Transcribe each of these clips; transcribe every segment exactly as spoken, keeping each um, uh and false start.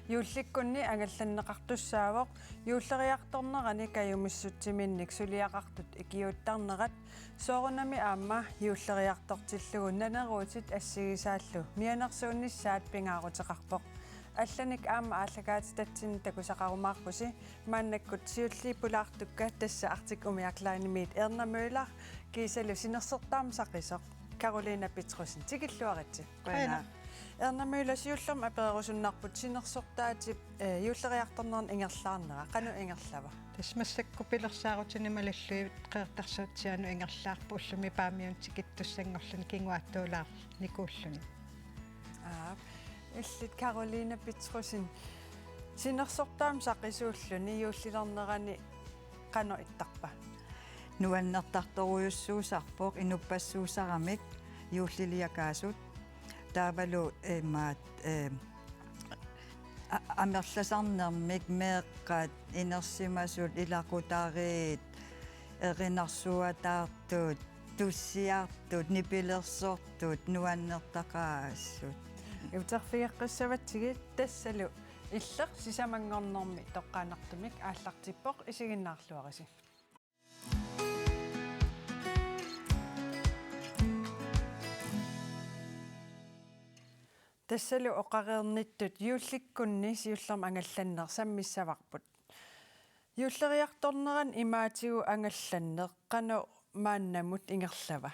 Juullikkunni angallanneqartussaavoq juulleriartornerani kajumissutsiminnik suliaqartut ikiuuttarnerat, soorunami aamma juulleriartortillugu naneruutit assigisaallu mianersuunnissaat pingaaruteqarpoq. Allanik aamma aallakaatitatsinnut takusaqarumaarpusi, maannakkut siulliit pulaartukka tassa Arctic Umiaq Line-imiit Erna Møller kiisalu sinersortaamut saqisoq Karolina Petrussen, tikilluaritsi. Qujanaq. Erna Møller, siullermik apererusunnarput sinersortaatip, eh, juulleriartornerani ingerlaarnera, qanoq ingerlava? Tassa massakkut pilersaarutini malillugit Qeqertarsuatsiaanut ingerlaarpoq, ullumi Paamiunut tikittussanngorluni kinguaattuulaarnikuulluni. Aap. Illit Karolina Petrussen, sinersortaamut saqisuulluni juullilernerani qanoq ittarpa? Nuannertartorujussuusarpoq inuppassuussaramik juulliliakaasut. Taavalu imaat, eh, a-, amerlasarnermik meeqqat, inersimasut, ilaqutariit, erinarsuataartut, tussiartut, nipilersortut, nuannertaqaassut. Uterfigeqqissavatsigit, tassalu Illeq sisamanngornermi toqqaannartumik aallartippoq, isiginnaarluarisi. Tassalu oqareernittut juullikkunni siullermik angallanneq sammissavarput. Juulleriartornerani imaatigut angallanneq qanoq maannamut ingerlava?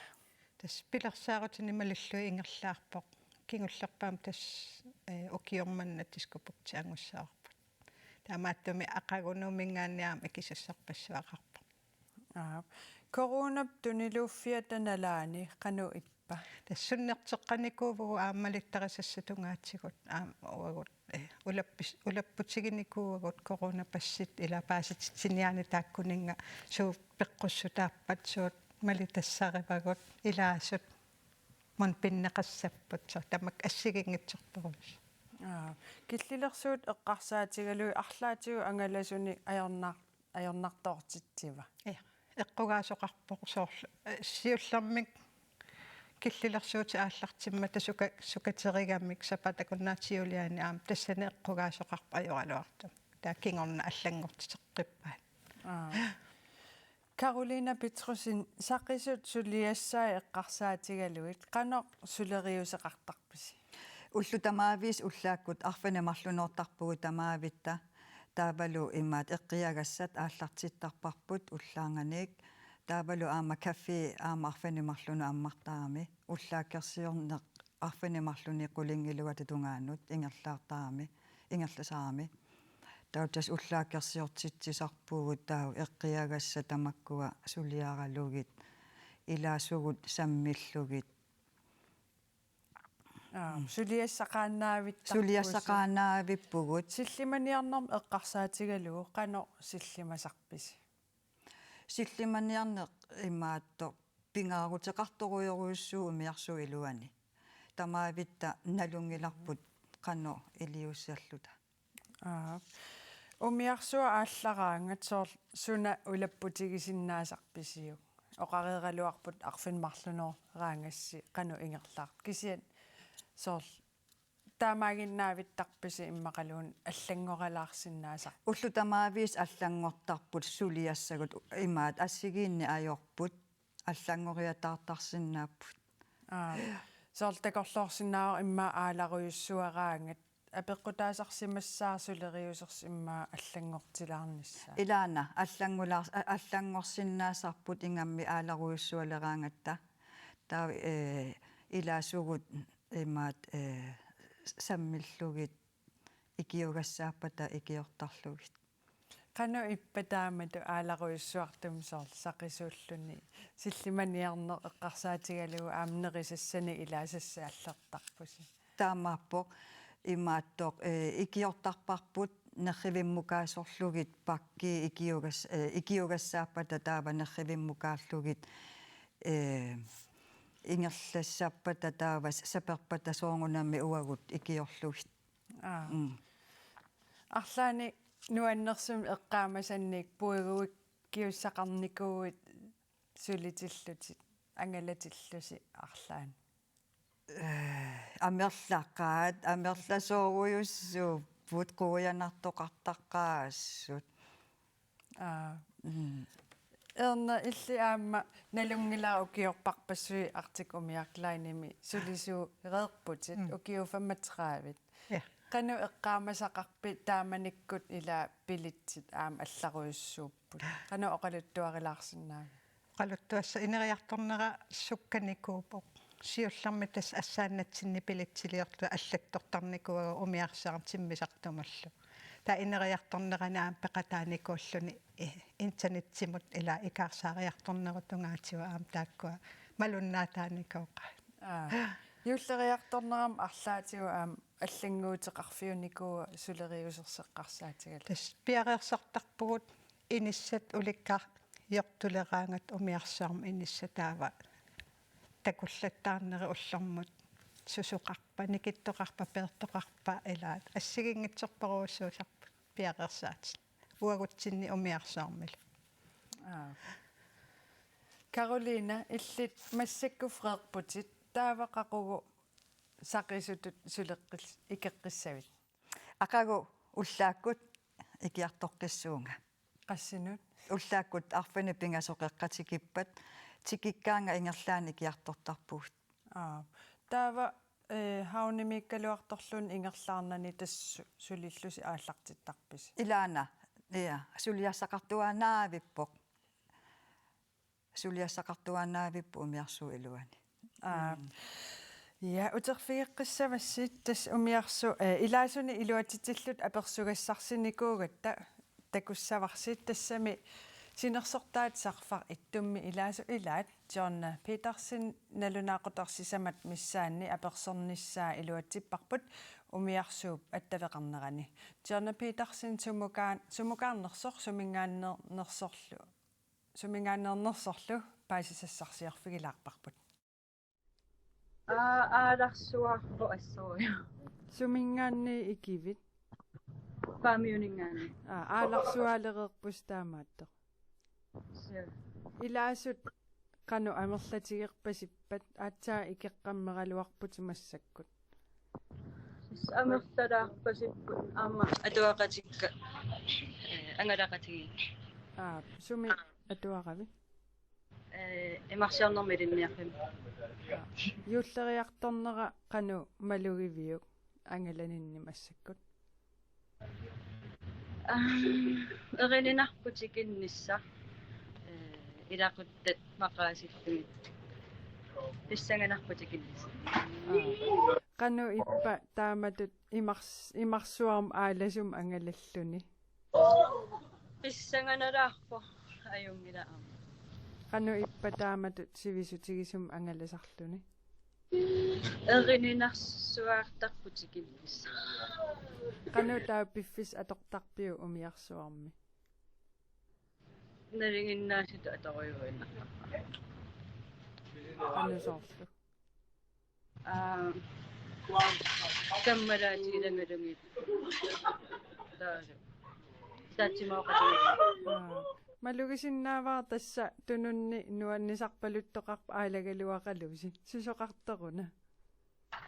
Tassa pilersaarutini malillugit ingerlaarpoq. Kingullerpaamik tassa, eh, ukioq manna Diskobugti angussavarput. Taamaattumik aqagunuminngaanniit aamma ikisussaarpassuaqarpoq. Aap. Coronap tuniluuffiata nalaani qanoq ippa? Tassa sunnerteqqanikuuvugut aamma malittarisassat tungaatigut aamma uagut, eh, ulappis-, ulapputiginikuuagut coronapassit, ila paasititsiniaanni taakkuninnga suut peqqussutaappat, suut malitassarivagut, ilaasut mundbindeqassapput, soorlu tamakku assigiinngitsortorujussuupput. Aap. Killilersuut eqqarsaatigalugit arlaatigut angalasunik ajornar-, ajornartoortitsiva? Ja. Eqqugaasoqarpoq soorlu, eh, siullermik killilersuutit aallartimmata suka-, sukaterigamik sapaatip akunnera tiuliani aamma tassani eqqugaasoqarpoq ajoraluartumik. Taava kingorna allanngortiteqqippaat. Aap. Karolina Petrussen, saqisut suliassaat eqqarsaatigalugit qanoq suleriuseqartarpisi? Ullut tamaviisa ullaakkut arfineq-marlunnoortarpugut tamavitta. Taavalu imaat eqqiagassat aallartittarparput ullaarnganik. Taavalu aamma café aamma arfineq-marlunut ammartarami. Ullaakkersiorneq arfineq-marlunut qulingiluata tungaanut ingerlaartarami, ingerlasarami. Taava tassa ullaakkersiortitsisarpugut taava eqqiagassat tamakkua suliaralugit, ilaasugut sammillugit. Aap, mm, suliassaqaannavittarpusi. Suliassaqaannavippugut. Sillimaniarnermik eqqarsaatigalugu qanoq sillimasarpisi? Sillimaniarneq imaattoq pingaaruteqartorujorujussuuvoq umiarsuup iluani. Tamavitta nalunngilarput qanoq iliussalluta. Aap. Umiarsuaq aallaraangat soorlu suna ulapputigisinnaasarpisiuk? Oqareeraluarput arfineq-marlunnooraraangassi qanoq ingerlaarpa. Kisianni soorlu taamaaginnaavittarpisi immaqaluunniit allanngoralaarsinnaasarpisi? Ullut tamaviisa allanngortarput suliassagut imaat assigiinneq ajorput allanngoriataartarsinnaapput. Aap. Soorlu takorloorsinnaavoq immaqa aalarujussuaraangat apeqqutaasarsimassaaq suleriusersi immaqa allanngortilaarnissaa. Ilaana allanngulaar-, a-, allanngorsinnaasarput ingammik aalarujussualeraangatta. Taava, eh, ilaasugut imaat, eh, sammillugit ikiugassaappata ikiortarlugit. Qanoq ippa taamatut aalarujussuartumi soorlu saqisuulluni sillimaniarneq eqqarsaatigalugu aamma nerisassanik ilaasassanik aallartarpusi? Taamaappoq imaattoq, eh, ikiortarparput nerrivimmukaasorlugit pakki ikiugas-, eh, ikiugassaappata taava nerrivimmukaarlugit, eh, ingerlassaappata taava saperpata soorunami uagut ikiorlugit. Aap. Mm. Arlaannik nuannersumik eqqaamasannik puiguikkiussaqarnikuuit sulitillutit, angalatillusi arlaannik? Eh, amerlaqaat, amerlasoorujussuupput. Uut quianartoqartaqqaassut. Aa. Mm. Erna, illit aamma nalunngilara ukiorparpassuit Arctic Umiaq Linemi sulisuureerputit. Mm. Ukiut femogtredive. Ja. Qanoq eqqaamasaqarpit taamanikkut ila billetsit aamma allarujussuupput? Qanoq oqaluttuarilaarsinnaavit? Oqaluttuassaq ineriartornera sukkanikuuvoq. Siullermik tassa assaannatsinni billetsiliorlunga allattortarnikuuagut umiarsuarmi timmisartumallu. Taava ineriartornerani aamma peqataanikuulluni, eh, internetsimut ila ikaarsaariartornerup tungaatigut aamma taakkua malunnaataanikooqaat. Aa. Juulleriartornerami arlaatigut aamma allannguuteqarfiunikuuaat suleriuserseqqarsaatigalugu. Tassa piareersartarpugut inissat ulikkaarjortuleraangat umiarsuarmi inissat taava takullattaarneri ullormut susoqarpa, nikittoqarpa, peertoqarpa, ilaat assigiinngitsorparujussuusarput piareersaatit uagutsinni umiarsuarmilu. Aa. Karoliina, illit massakkut freerputit, taava qaqugu saqisutut suleqqis-, ikeqqissavit? Aqagu ullaakkut ikiartoqqissuunga. Qassinut? Ullaakkut arfineq-pingasoqeqqatikippat tikikkaannga ingerlaannaq ikiartortarpugut. Aa. Taava, eh, havnemiikkaluartorluunniit ingerlaarnani tassa sulillusi aallartittarpisi? Ilaana, ja, suliassaqartuaannavippoq. Suliassaqartuaannavippoq umiarsuup iluani. Aa. Mm. Ja, uterfigeqqissavassi tassa umiarsuup, eh, ilaasunik iluatsitsillutit apersugassarsinikuugatta takussavarsi, tassami sinersortaat Sarfaq Ittummi ilaasoq ilaat John Petersen nalunaaqutaq sisamat missaanni apersornissaa iluatsipparput umiarsuup attaveqarnerani. John Petersen sumukaan-, sumukaarnersoq suminngaanneernersorlu, suminngaanneernersorlu paasisassarsiorfigilaarparput. Aa, aalarsuarpoq assorujuk. Suminngaanniit ikivit? Paamiuninngaanniit. Aa, aalarsuaalereerpusi taamaattoq. Suu. Ilaasut qanoq amerlatigerpasippat, aatsaat ikeqqammeraluarputit massakkut? Tassa amerlalaarpasipput aamma atuaqatikka, eh, angalaqatigiit. Aa, sumi atuaravit? Eh, Imarsiornermi Ilinniarfimmi. Aa, juulleriartornera qanoq malugiviuk angalaninni massakkut? Aam, erininarpoq tikinnissaq, eh, ilaquttat maqaasillugit. Pissanganarpoq tikinnissaq. Aa. Qanoq ippa taamatut imars-, imarsuarmi aalasumik angalalluni? Pissanganalaarpoq, ajunngilaq aamma. Qanoq ippa taamatut sivisutigisumik angalasarluni? Erininarsuartarpoq tikinnissaq. Qanoq taava piffissaq atortarpiuk umiarsuarmi? Nalinginnaasutut atorujuinnartarpara. Qanoq soorlu? Aa, kammalaatigilangalugit. Taava. Taatsimooqatigiit. Aa. Malugisinnaavara tassa tununni nuannisarpaluttoqarpat aalagaluaqalusi. Susoqartoruna? Aa,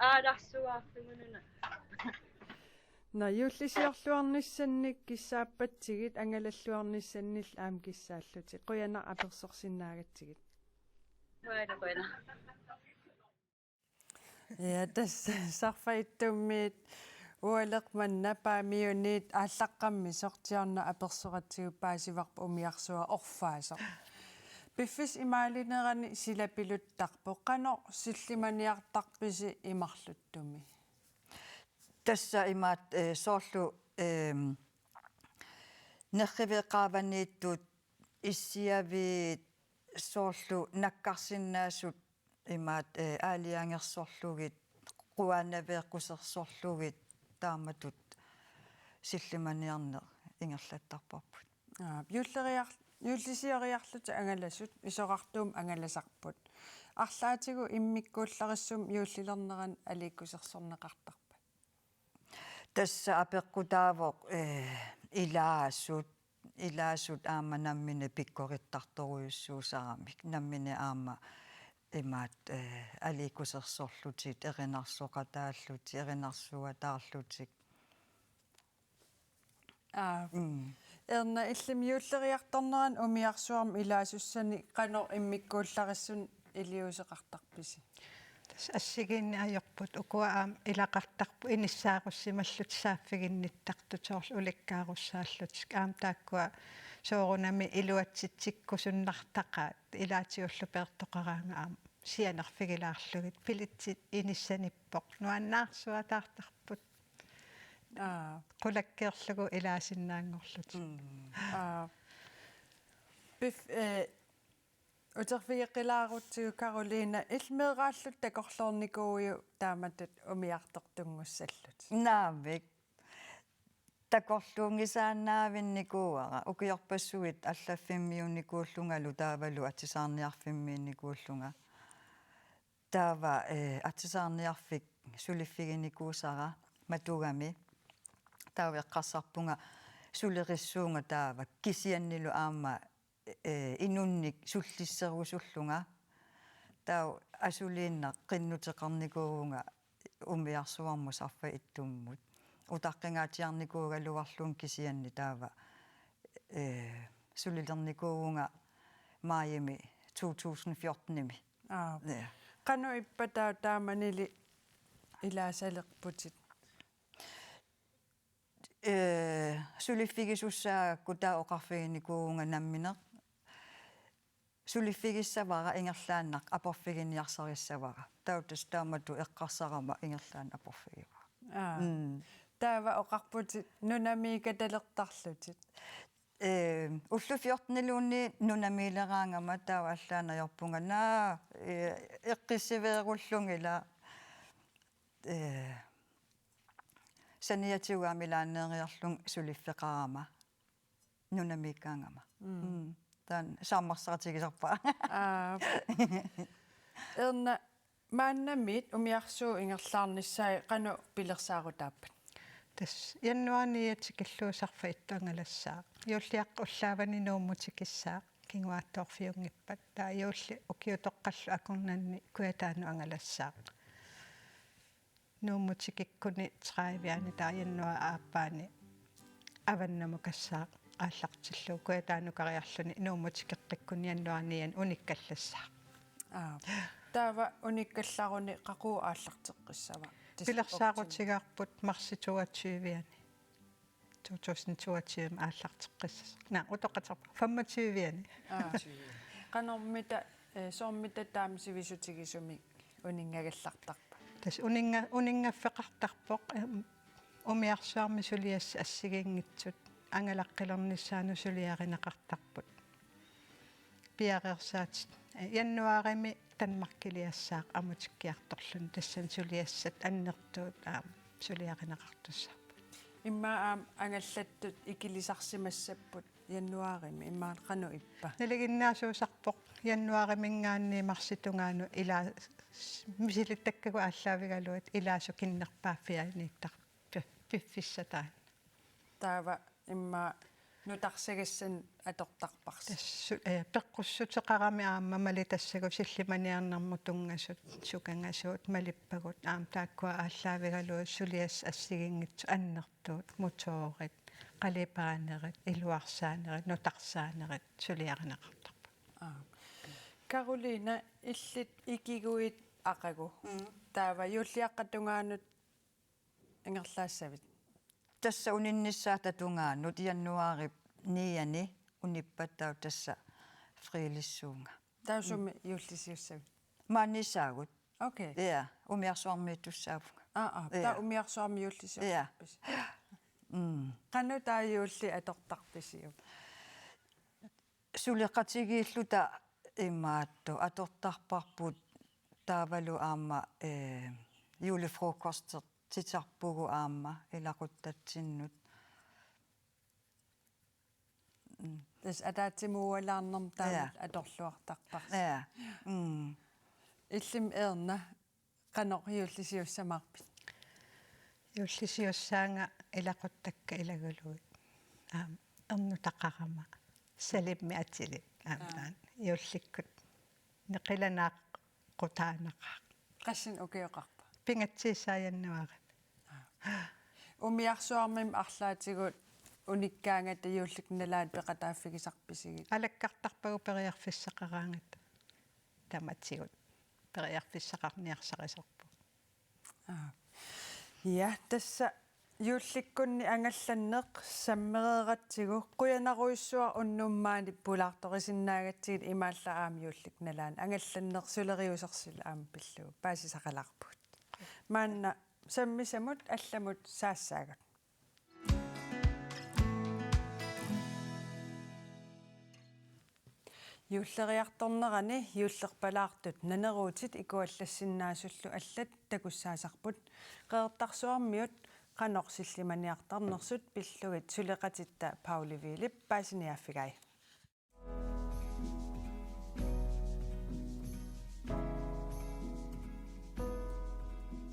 aalarsuarfigununa. Nå, juullisiorluarnissannik kissaappatsigit, angalalluarnissannillu aamma kissaallutik. Qujanaq apersorsinnaagatsigit. Qujanaq, qujanaq. Ja, tassa Sarfaq Ittummiit ualeq manna Paamiuniit aallaqqammisoq John apersoratsigu paasivarput umiarsuaq orfaasoq. Piffissap imaalinerani silapiluttarpoq, qanoq sillimaniartarpisi imarluttumi? Tassa imaat, eh, soorlu, ehm, nerrivik qaavaniittut issiaviit soorlu nakkarsinnaasut imaat, eh, aalajangersorlugit, quaanaveeqqusersorlugit taamatut sillimaniarneq ingerlattarparput. Aa, juulleriar-, juullisioriarlutik angalasut Isorartuummi angalasarput. Arlaatigut immikkuullarissumik juullilernerani aliikkusersorneqartarpat? Tassa apeqqutaavoq, eh, ilaasut, ilaasut aamma nammineq pikkorittartorujussuusaramik, nammineq aamma imaat, eh, aliikkusersorlutik, erinarsoqataallutik, erinarsuataarlutik. Aa. Mm. Erna, illimmi juulleriartornerani umiarsuarmi ilaasussanik qanoq immikkuullarissunik iliuuseqartarpisi? Tassa assigiinneq ajorput, ukua aamma ilaqartarput inissaarussimallutik saaffiginnittartut, soorlu ulikkaarussaallutik, aamma taakkua soorunami iluatsitsikkusunnartaqaat, ilaatigullu peertoqaraangat aamma sianerfigilaarlugit, billetsit inissanippoq, nuannaarsuataartarput. Aa. Qulakkeerlugu ilaasinnaanngorlutik. Mm. Aa. Pif-, eh, uterfigeqqilaarutsigu Karoline, illit meeraallutit takorluunnikuuiuk taamatut umiartortunngussallutit? Naamik. Takorluunngisaannaavinnikuuara, ukiorpassuit allaffimmiunnikuullungalu taavalu atisaarniarfimmiinnikuullunga. Taava, eh, atisaarniarfik suliffiginikuusara matugami. Taava eqqarsarpunga sulerissuunga taava, kisiannilu aamma, eh, inunnik sullisserusullunga. Taava asuliinnaq qinnuteqarnikuuvunga umiarsuarmut sarfaq ittummut. Utaqqingaatsiarnikuugaluarlunga kisianni taava, eh, sulilernikuuvunga maajimi to tusind fjortenimi. Aa. Ja. Qanoq ippa taava taamanili ilaasalerputit? Eh, suliffigisussaagakku taava oqarfiginikuuvunga nammineq. Suliffigissavara ingerlaannaq aporfiginiarsarissavara. Taava tassa taamatut eqqarsarama ingerlaannaq aporfigivara. Aa. Mm. Taava oqarputit nunamiikatalertarlutit. Eh, ullut fjorteniluunniit nunamiileraangama taava allaanajorpunga naa, eh, eqqissiveerullugit ila, eh, saniatigut aamma ilaanneeriarlunga suliffeqarama nunamiikkaangama. Mm. Mm. Taanna saammarsaqatigisarpara. Aa. Erna, maannamiit umiarsuup ingerlaarnissaa qanoq pilersaarutaappat? Tassa januaari niogtyve tikillugu sarfaq ittoq angalassaaq. Juulliaqqap ullaavani Nuummut tikissaaq, kinguaattoorfiunngippat. Taava juulli ukiutoqqallu akornanni Kujataanut angalassaaq. Nuummut tikikkuni tredivianni, taava januaarip aappaani avannamukassaq aallartillugu, Kujataanukariarluni Nuummut tikeqqikkuni januaari niogtyve unikkallassaaq. Aa. Taava unikkallaruni qaqugu aallarteqqissava? Pilersaarutigaarput marsi toogtyvianni. To tusind toogtyve aallarteqqissasoq. Naa, utoqqatserpunga femogtyvianni. Aa. Qanormita, eh, soormita taama sivisutigisumik uninngagallartarpa? Tassa uninnga-, uninngaffeqartarpoq, em, umiarsuarmi suliassat assigiinngitsut angalaqqilernissaannut suliarineqartarput. Piareersaatit, eh, januaarimi Danmarkiliassaaq ammutikkiartorluni, tassani suliassat annertuut aamma suliarineqartussaapput. Immaqa aamma angallattut ikilisarsimassapput januaarimi, immaqa qanoq ippa? Nalinginnaasuusarpoq januaariminngaanniit marsip tungaanut ilaa-, s-, misilittakkagut aallaavigalugit ilaasukinnerpaaffianiittar-, pi-, piffissaq taanna. Taava immaqa nutarsagassanik atortarparsi. Tassa, eh, peqqussuteqarami aamma malitassagut sillimaniarnermut tunngasut, sukangasuut, malippagut, aamma taakkua aallaavigalugit suliassat assigiinngitsut annertuut, motorit, qalipanerit, iluarsaanerit, nutarsaanerit suliarineqartarput. Aa. Karoline, illit ikiguit aqagu. Mm. Taava juulliaqqap tungaanut ingerlaassavit? Tassa uninnissaata tungaanut januaarip niogtyve-ani unippat taava tassa friilissuunga. Taava sumi juullisiussavit? Maaniissaagut. Okay. Ja, umiarsuarmiittussaavunga. Aa, aa. Ja. Taava umiarsuarmi juullisiortarpisi. Ja. Mm. Qanoq taava juulli atortarpisiuk? Suleqatigiilluta imaattoq atortarparput taavalu aamma, eh, julefrokostertitarpugut aamma ilaquttatsinnut. Mm. Tassa ataatsimuualaarnermut taama. Ja. Atorluartarparsi. Ja. Mm. Illimmi Erna, qanoq juullisiussamaarpit? Juullisiussaanga ilaquttakka ilagulugit. Aamma ernutaqarama. Salimmik atilik. Aamma. Aa. Taanna juullikkut. Neqilanaaq qutaanaqaaq. Qassinik ukioqarpa? Pingatsiissaa januaarimi. Aa. Umiarsuarmimi arlaatigut Unikkaangata juullikkut nalaani peqataaffigisarpisigit? Alakkartarpagut periarfissaqaraangata. Tamatigut periarfissaqarniarsarisarpugut. Aa. Ja, tassa juullikkunni angallanneq sammereeratsigu qujanarujussuaq unnuk maani pulaartorisinnaagatsigit, imaallaat aamma juullikkut nalaani angallanneq suleriusersilu aamma pillugu paasisaqalaarpugut. Maanna sammisamut allamut saassaagut. Juulleriartornerani juullerpalaartut naneruutit ikuallassinnaasullu allat takussaasarput. Qeqertarsuarmiut qanoq sillimaniartarnersut pillugit suleqatitta Pauli Vilip paasiniaaffigai.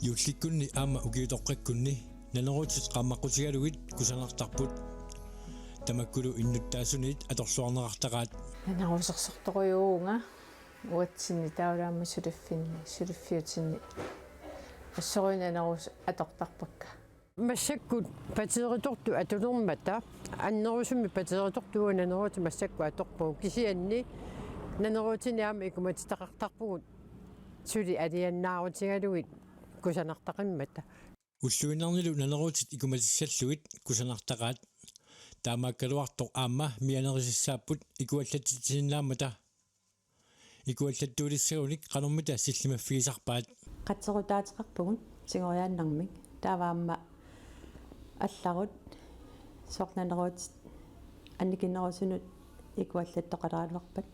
Juullikkunni aamma ukiutoqqakkunni naneruutit qaammaqqutigalugit kusanartarput. Tamakkulu innuttaasuniit atorluarneqartaqaat. Naneruusersortorujuuvunga uatsinni taavalu aamma suliffinni, suliffiutinni. Assorujuk naneruutit atortarpakka. Massakkut pateeritortut atulermata, annerusumik pateeritortut naneruutit massakkut atorpagut, kisianni naneruutinik aamma ikumatitaqartarpugut suli alianaarutigalugit kusanartaqimmata. Ulluinnarnilu naneruutit ikumatissallugit kusanartaqaat. Taamaakkaluartoq aamma mianerissaapput ikuallatsitsisinnaammata. Ikuallattuulissagunik qanormita sillimaffigisarpaat? Qatserutaateqarpugut tigoriaannarmik. Taava aamma allarut soorlu naneruutit annikinnerusunut ikuallattoqaleraluarpat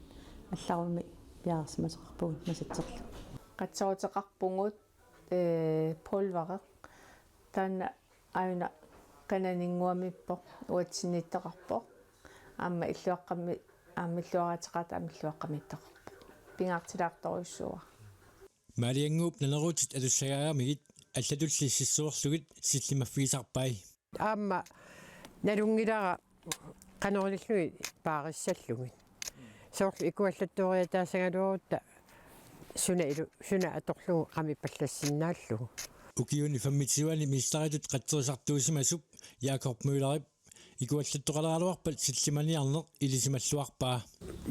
allarummi piareersimasoqarpugut masatserlugu. Qatseruteqarpugut, ee, pulveri. Taanna aajuna qananinnguamippoq, uatsinniittoqarpoq. Aamma illuaqqami-, aamma illuaraateqartoq, aamma illuaqqamiittoqarpoq. Pingaartilaartorujussuuara. Maaliannguup naneruutit atussagaagamigit allatulli sissuerlugit sillimaffigisarpai. Aamma nalunngilara qanoq ilillugit paarissallugit. Soorlu ikuallattuuriataassagaluarutta suna ilu-, suna atorlugu qamippallassinnaallugu. Ukiuni femogtyve-ani mesteritut qatserisartuusimasup Jakob Møllerip ikuallattoqaleraluarpat sillimaniarneq ilisimalluarpaa.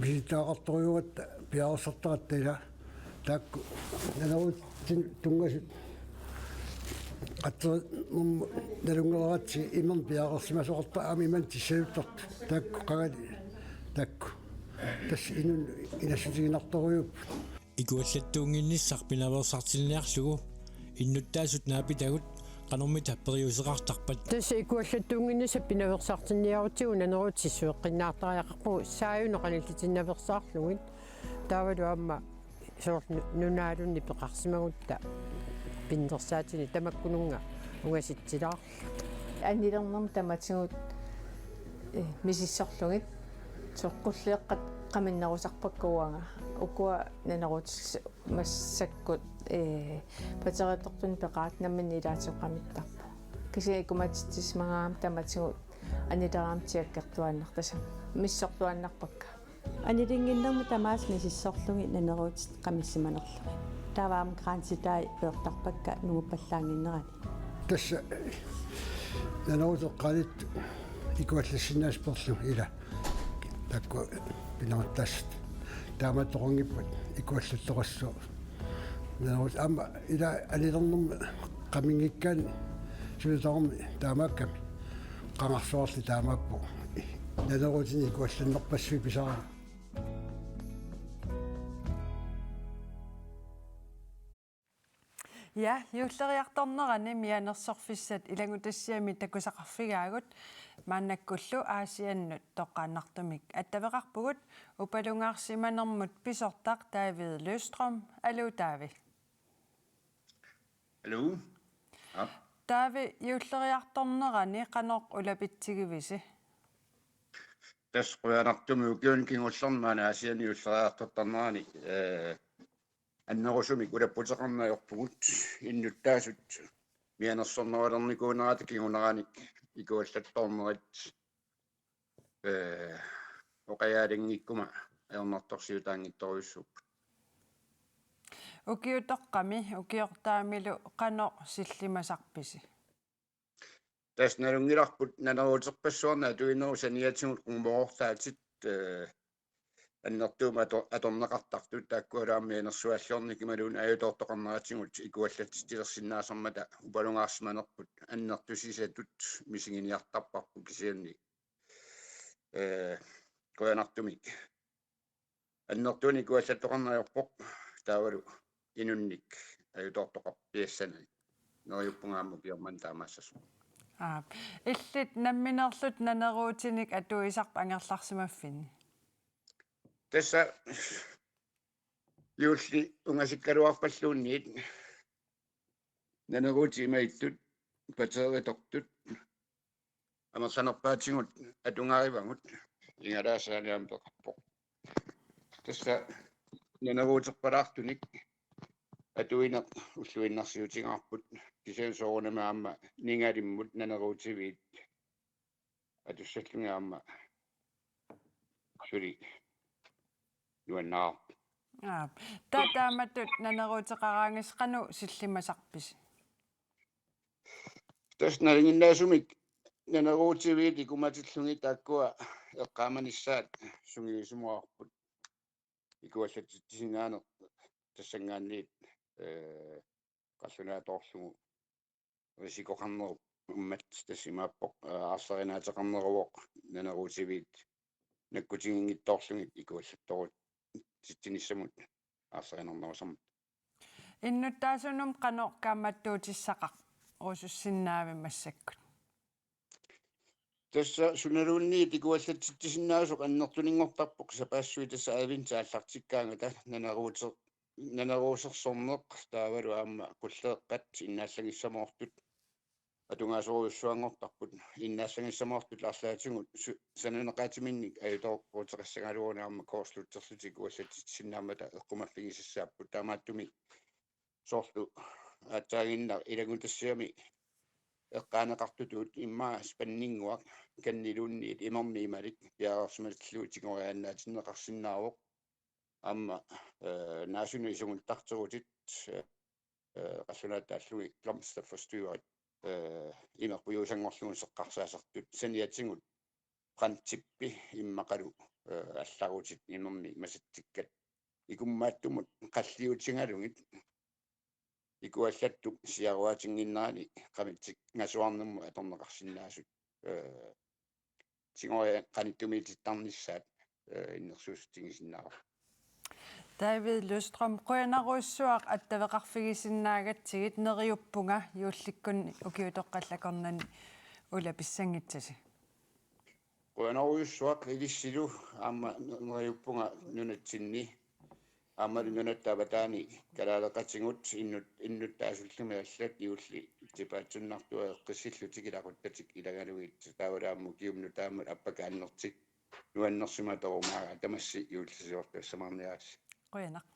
Visitaqartorujuugatta piareersartaratta ila taakku naneruutit tunngasut qatsernermut nalunngereeratsigit imermik piareersimasoqartarput aamma imannak tissaluttartut taakku qangali taakku. Tassa inunnut inassutiginartorujuupput. Ikuallattuunnginnissaq pinaveersaartinniarlugu innuttaasut naapitagut qanormita periuseqartarpat? Tassa ikuallattuunnginnissaq pinaveersaartinniarutsigu naneruutit sissueqqinnaartariaqarpugut saajunut qanillitinnaveersaarlugit. Taavalu aamma soorlu nu-, nunaalunnik peqarsimagutta pinnersaatinik tamakkununnga ungasitsilaarlugit. Anilernermut tamatigut, eh, misissorlugit soorlu qulleeqqat qaminnerusarpakka uanga. Ukua naneruutit massakkut, eh, pateeritortunik peqaratta nammineq ilaatigut qamittarput. Kisianni ikumatitsisimagamik tamatigut anilerama tiakkertuaannartasi. Misissortuaannarpakka. Anilinnginnermut tamaasa misissorlugit naneruutit qamissimanerlugit. Taava aamma kransitai peertarpakka nunguppallaannginnerani. Tassa naneruutit eqqaaniittut ikuallassinnaasut peerlugit ila. Taakku pinaveersaartut. Taamaattoqanngippat ikuallattoqassaaq. Naneruutit aamma ila anilernermut qaminngikkaanni suli tamarmi taamaakkami. Qangarsuarli taamaappoq. Naneruutinik ikuallannerpassuit pisaraanni. Ja, juulleriartornerani mianersorfissat ilanngutassiami takusaqarfigaagut, maannakkullu Aasiannut toqqaannartumik attaveqarpugut upalungaarsimanermut pisortaq David Løvstrøm. Aluu, David. Aluu. Ja. David, juulleriartornerani qanoq ulapitsigivisi? Tassa qujanartumik ukiuni kingullerni maani Aasianni juulleriartortarnerani, eh, annerusumik ulapputeqarneq ajorpugut, innuttaasut mianersornerulernikuunerata kinguneranik ikuallattoornerit, eh, oqajaalinngikkuma ajornartorsiutaanngitsorujussuupput. Ukiutoqqami ukiortaamilu qanoq sillimasarpisi? Tassa nalunngilarput naneruuterpassuarnik atuinerup saniatigut qungumooqqaartut, eh, annertuumik ato-, atorneqartartut, taakkualu aamma mianersualliornikkut ajutoortoqarneratigut ikuallatsitsilersinnaasarmata upalungaarsimanerput annertusisatut misiginiartarparput, kisianni, eh, qujanartumik annertuunik ikuallattoqarneq ajorpoq, taavalu inunnik ajutoortoqarpiassanani. Neriuppunga aamma ukioq manna taamaassasoq. Aap. Illit nammineerlutit naneruutinik atuisarpit angerlarsimaffinni? Tassa juulli ungasikkaluarpalluunniit naneruutit imaattut, batteritortut amerlanerpaatigut atugarivagut, ingalaasaani aamma peqarpoq. Tassa naneruuterpalaartunik atuineq ulluinnarsiutigaarput, kisianni soorunami aamma ningalimmut naneruutiviit atussallugit aamma suli nuannaarpoq. Aap. Taava taamatut naneruuteqaraangassi qanoq sillimasarpisi? Tassa nalinginnaasumik naneruutiviit ikumatillugit taakkua eqqaamanissaat sungiusumuarput. Ikuallatsitsisinnaaneq tassanngaanniit, eh, qallunaatoorlugu risikoqarnerup ummat, tassa imaappoq, eh, aarlerinaateqarneruvoq naneruutiviit nakkutiginngitsoorlugit ikuallattorutsitsinissamut aarlerinarnerusarmat. Innuttaasunut qanoq kaammattuutissaqarusussinnaavit massakkut? Tassa sunaluunniit ikuallatsitsisinnaasoq annertuninngortarpoq, sapaassuit tassa adventi aallartikkaangata naneruuter-, naneruusersorneq taavalu aamma qulleeqqat innaallagissamoortut atugaasorujussuanngortarput, innaallagissamoortut arlaatigut su-, sananeqaatiminnik ajutooruteqassagaluaruni aamma korslutterlutik ikuallatsitsisinnaammata eqqumaffigisassaapput, taamaattumik soorlu aatsaaginnaq ilanngutassiami eqqaaneqartutut immaqa spanninnguaq kanniluunniit imermik imalik piareersimatillugu tigoriaannaatinneqarsinnaavoq. Aamma, eh, naasunut isuguttarterutit, eh, qallunaatut taallugit blomsterforstyrret, eh, imeqqujuusanngorlugu seqqarsaasartut, saniatigut brandtippi immaqalu, eh, allarutit imermik masatsikkat ikummaattumut qalliutigalugit ikuallattup siaruaatinnginnerani qamitsingasuarnermut atorneqarsinnaasut, eh, tigoriaat qanittumiitittarnissaat, eh, innersuussutigisinnaavara. David Løvstrøm, qujanarujussuaq attaveqarfigisinnaagatsigit, neriuppunga juullikkunni ukiutoqqallakornani ulapissanngitsasi. Qujanarujussuaq ilissilu, aamma neriuppunga nunatsinni aammalu nunatta avataani kalaaleqatigut innut-, innuttaasullumi allat juulli tipaatsunnartua eqqissillutik ilaquttatik ilagalugit, taavalu aamma ukiumut taama appakaannertik nuannersimatorumaaga, tamassi juullisiortussamaarniaritsi. Qujanaq.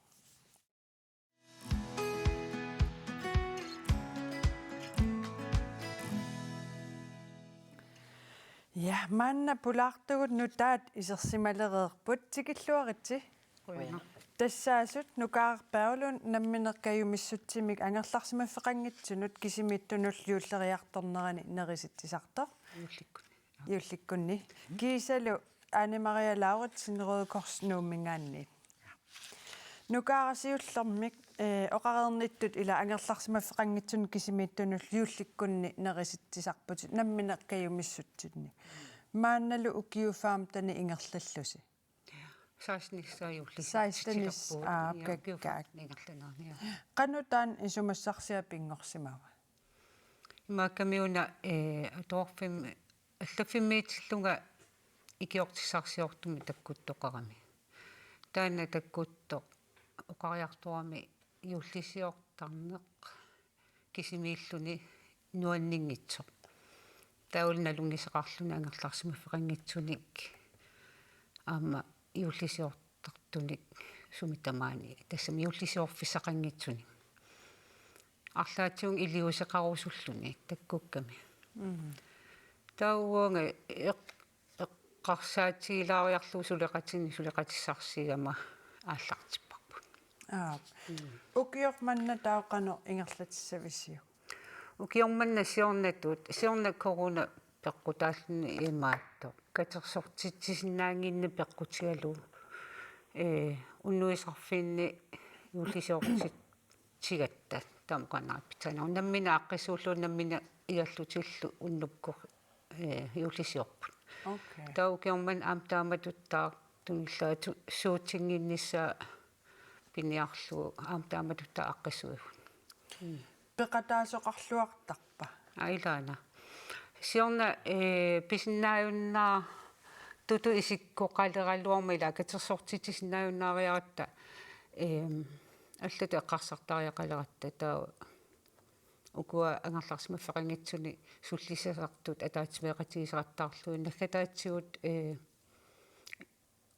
Ja, maanna pulaartugut nutaat isersimalereerput, tikilluaritsi. Qujanaq. Tassaasut Nukaaraq Berglund nammineq kajumissutsimik angerlarsimaffeqanngitsunut kisimiittunullu juulleriartornerani nerisitsisartoq. Juullikkunni. Juullikkunni. Kiisalu Ane Maria Lauritsen Røde Kors Nuummingaanniit. Nukaaraq siullermik, eh, oqareernittut ila angerlarsimaffeqanngitsunut kisimiittunullu juullikkunni nerisitsisarputit nammineq kajumissutsinnik. Maannalu ukiut femtenit ingerlallusi. Sekstenissa juulli. Sekstenissa, aa, ja, ukiut kakkaak. Ingerlanerini, ja. Qanoq taanna isumassarsiat pinngorsimava? Imaakkamiuna, eh, atuarfimmi, allaffimmiitillunga ikiortissarsiortumik takkuttoqarami. Taanna takkuttoq oqariartorami juullisiortarneq kisimiilluni nuanninngitsoq. Taavalu nalunngiseqarluni angerlarsimaffeqanngitsunik aamma juullisiortartunik sumi tamaani, tassami juullisiorfissaqanngitsunik. Arlaatigut iliuuseqarusulluni takkukkami. Mm. Taava uanga eq-, eqqarsaatigilaariarlugu suleqatinik suleqatissarsiama aallartipparput. Aap. Mm. Ukioq manna taava qanoq ingerlatissavisiuk? Ukioq manna siornatut, siorna corona peqqutaalluni imaattoq. Katersortitsisinnaannginneq peqqutigalugu. Ee, unnuisarfinni juullisiortitsigatta tamakku aamma pitsaaneruvoq. Nammineq aaqqissuullugu nammineq igallutillu unnukkut, ee, juullisiorput. Okay. Taava ukioq manna aamma taamatuttaaq tunillaatsuutsinnginnissaa piniarlugu aamma taamatuttaaq aaqqissuivugut. Mm. Peqataasoqarluartarpa? Aa, ilaana. Siorna, ee, pisinnaajunnaartutut isikkoqaleraluarmat ilaa katersortitsisinnaajunnaariaratta, ee, allatut eqqarsartariaqaleratta taava ukua angerlarsimaffeqanngitsuni sullissisartut ataatsimeeqatigiissaqattaarlugit naggataatsigut, ee,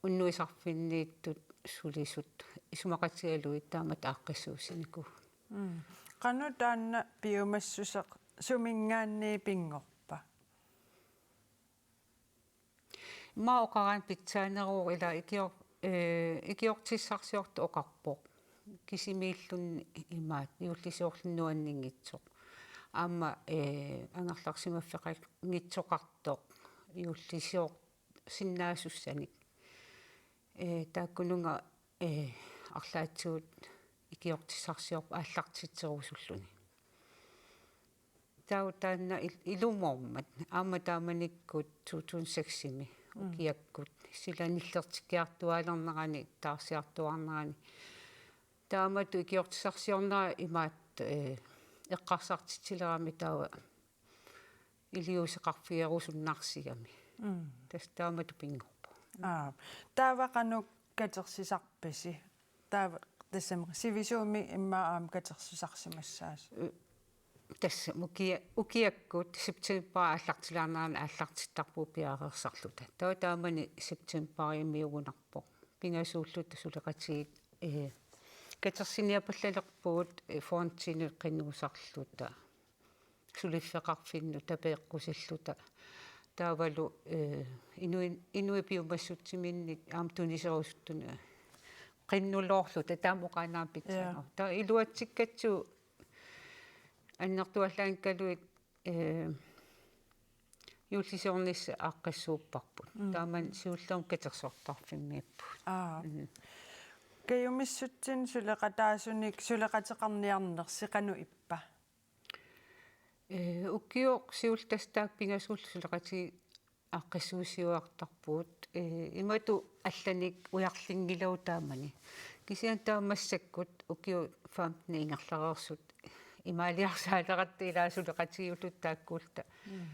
unnuisarfinniittut sulisut isumaqatigalugit taamatut aaqqissuussinikuuvugut. Mm. Qanoq taanna piumassuseq suminngaanniit pinngorpa? Immaqa oqaraanni pitsaaneruvoq ilaa ikior-, ee, ikiortissarsiortoq oqarpoq. Kisimiilluni imaattoq juullisiorluni nuanninngitsoq. Aamma, ee, angerlarsimaffeqanngitsoqartoq juullisior- sinnaasussanik. Ee, taakkununnga, ee, arlaatigut ikiortissarsiorpoq aallartitserusulluni. Taava taanna il-, ilumoormat, aamma taamanikkut two thousand six-imi Mm. ukiakkut, sila nillertikkiartuaalernerani, taarsiartuaarnerani. Taamatut ikiortissarsiornera imaattoq, ee, eqqarsartitsilerami taava iliuuseqarfigerusunnarsigami. Mm. Tassa taamatut pinngorpoq. Aa, taava qanoq katersisarpisi? Taava tassami sivisuumik immaqa aamma katersisarsimassaasi. Ee, tassa ukia-, ukiakkut september aallartilaarnerani aallartittarpugut piareersarluta. Taava taamani septemberimiugunarpoq. Pingasuulluta suleqatigiit, ee, katersiniapallalerpugut, ee, fondinut qinnuusarluta. Suliffeqarfinnut tapeeqqusilluta. Taavalu, ee, inui-, inuit piumassutsiminnik aamma tuniserusuttunut qinnuloorluta taama oqaannarpitsaanera. Ja. Taava iluatsikkatsigu annertuallaanngikkaluit, ee, juullisiornissaq aaqqissuupparput. Mm. Taamani siullermik katersortarfimmiippugut. Aa. Mm. Kajumissutsinni suleqataasunik suleqateqarniarnersi qanoq ippa? Ee, ukioq siullermik tassa taakku pingasuulluta suleqatigiit aaqqissuussiuartarpugut, ee, imatut allanik ujarlinngilagut taamani. Kisianni taava massakkut ukiut femten ingerlareersut imaaliarsaaleratta ilaa suleqatigiilluta taakkuulluta. Mm.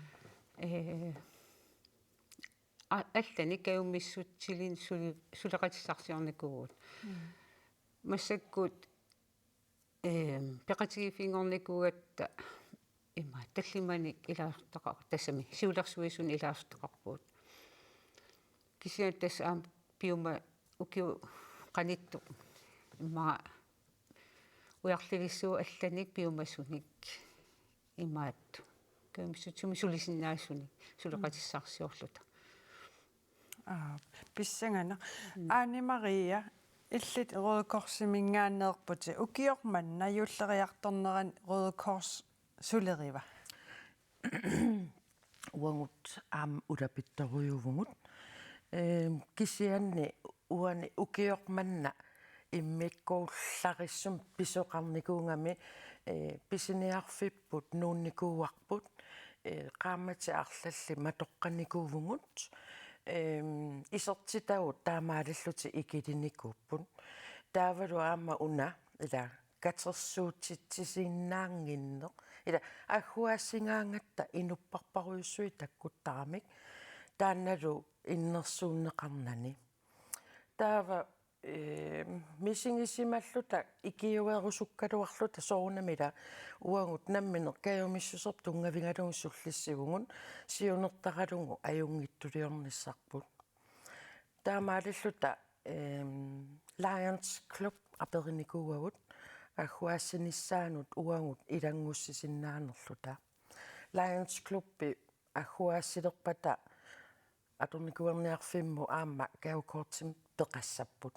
Ee, a-, allanik kajumissutsilluta suli-, suleqatissarsiornikuuvugut. Mm. Massakkut, ee, peqatigiiffinngornikuugatta ima tallimanik ilaasortaqar-, tassami siulersuisuni ilaasortaqarpugut. Kisianni tassa aamma piuma ukiut qanittukkut immaqa ujarlivissuugut allanik piumasunik imaattoq. Kajumissutsimut sulisinnaasunik suleqatissarsiorluta. Aa, pissanganaq. Mm. Aani Maria, illit Røde Korsiminngaanneerputit, ukioq manna juulleriartornerani Røde Kors suleriva? Uagut aamma ulapittorujuuvugut. Ehm, kisianni uani ukioq manna immikkuullarissumik pisoqarnikuugami, ee, pisiniarfipput nuunnikuuarput, ee, qaammatit arlallit matoqqanikuuvugut, ehm, isertitagut taamaalillutik ikilinikuupput. Taavalu aamma una, ila, katersuutitsisinnaannginneq. Ila, agguaassingaangatta inupparparujussuit takkuttaramik. Taannalu innersuunneqarnani. Taava, ee, misigisimalluta ikiuerusukkaluarluta soorunami ila uagut nammineq kajumissuserput tunngavigalugu sullissivugut siunertaralugu ajunngitsuliornissarput. Taamaalilluta, ehm, Lions Club aperinikuuagut agguaassinissaanut uagut ilanngussisinnaanerluta. Lions Clubi agguaassilerpata atornikuuerniarfimmut aamma gavekortimik peqassapput.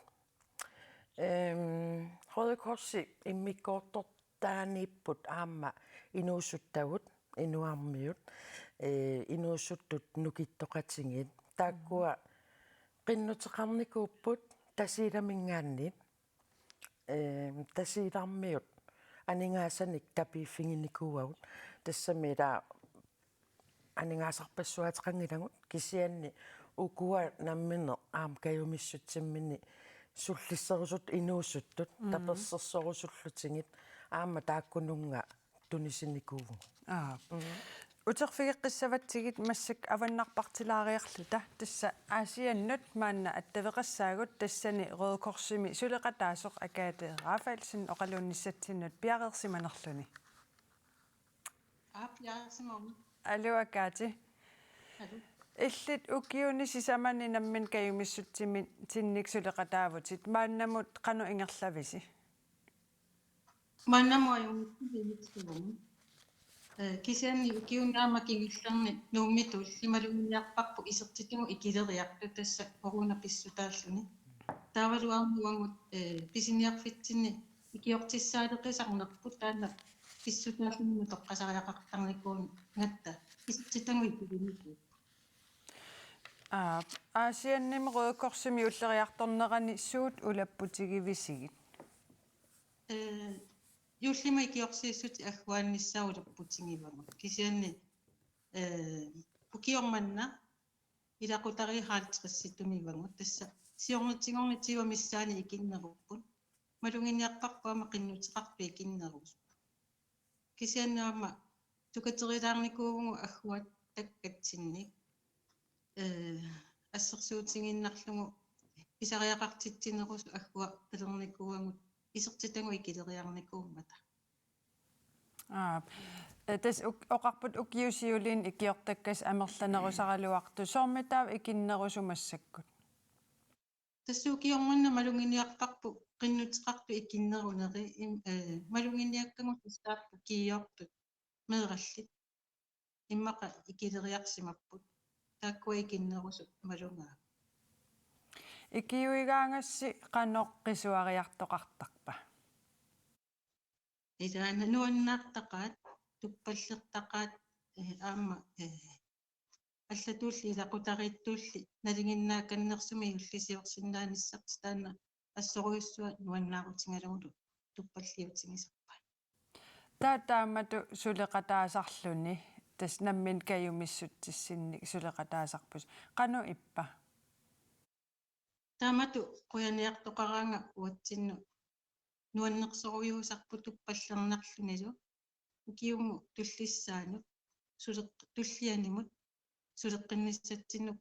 Ehm, Røde Korsi immikkoortor-, taaniipput aamma inuusuttagut, inuarmiut, ee, inuusuttut nukittoqatigiit. Taakkua qinnuteqarnikuupput Tasiilaminngaanniit, ee, Tasiilarmiut aningaasanik tapiiffiginikuuagut. Tassami ila aningaasarpassuaateqanngilagut kisianni ukua nammineq aamma kajumissutsimminni sullisserusuttut inuusuttut, mm, tapersersorusullutigit aamma taakkununnga tunisinikuuvugut. Aap. Mm. Uterfigeqqissavatsigit massakkut avannarpartilaariarluta, tassa Aasiannut maanna attaveqassaagut, tassani Røde Korsimi suleqataasoq Agathe Rafaelsen oqaluunnissatsinnut piareersimanerluni. Aap, piareersimavunga. Aluu, Agathe. Aluu. Illit ukiuni sisamani nammineq kajumissutsimik suleqataavutit, maannamut qanoq ingerlavisi? Maannamut ajunngitsunik. Ee, kisianni ukiuni aamma kingullerni Nuummi tulliani maluginiarparput isertitagut ikileriartut, tassa corona pissutaalluni. Taavalu aamma uagut, ee, pisiniarfitsinni ikiortissaaleqisarnerput, taanna pissutaalluni toqqasariaqartarnikuugatta isertitagut ikilinikuupput. Aap, Aasiannimi Røde Korsimi juulleriartornerani suut ulapputigivisigit? Ee, juullimut ikiorsiissutit agguaannissaat ulapputigivagut. Kisianni, ee, ukioq manna ilaqutariit halvtredsitut ivagut. Tassa siornatigoornitigut missaani ikinnerupput. Maluginiarparput aamma qinnuteqartut ikinnerusut. Kisianni aamma tukaterilaarnikuuvugut agguatakkatsinnik. Ee, assersuutigiinnarlugu pisariaqartitsinerusut agguaqalernikuuagut isertitagut ikileriarnikuummata. Aap. Ee, tassa uk-, oqarput ukiut siuliini ikiortakkasi amerlanerusaraluartut. Soormitaava ikinnerusut massakkut? Tassa ukioq manna maluginiarparput qinnuteqartut ikinneruneri, im-, ee, maluginiakkagut tassaapput kiiortut meerallit. Immaqa ikileriarsimapput. Taakkua ikinnerusut malugaagut. Ikiuigaagassi qanoq qisuariartoqartarpa? Ilaana nuannaartaqaat, tuppallertaqaat, ee, aamma, ee, allatulli ilaqutariittulli nalinginnaakannersumik juullisiorsinnaanissartik, taanna assorujussuaq nuannaarutigalugulu tuppalliutigisarpaat. Taava taamatut suleqataasarluni, tassa nammineq kajumissutsinnik suleqataasarpusi. Qanoq ippa? Taamatut qujaniartoqaraangat uatsinnut nuannersorujussuusarput tuppallernarlunilu. Ukiumut tullissaanut suleq-, tullianimut suleqqinnissatsinnut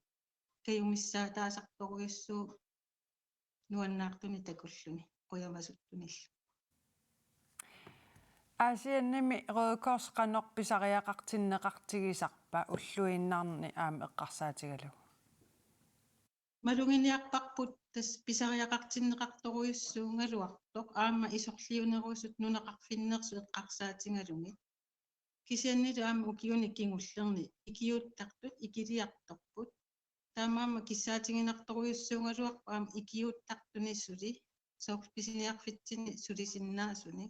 kajumissaataasartorujussuuvoq nuannaartunik takulluni, qujamasuttunillu. Aasiannimi Røde Kors qanoq pisariaqartinneqartigisarpa ulluinnarni aamma eqqarsaatigalugu? Maluginiarparput tassa pisariaqartinneqartorujussuugaluartoq aamma isorliunerusut nunaqarfinneersut eqqarsaatigalugit. Kisiannili aamma ukiuni kingullerni ikiuuttartut ikiliartorput. Taamaammat kissaatiginartorujussuugaluarpoq aamma ikiuuttartuni suli, soorlu pisiniarfitsinni sulisinnaasuni.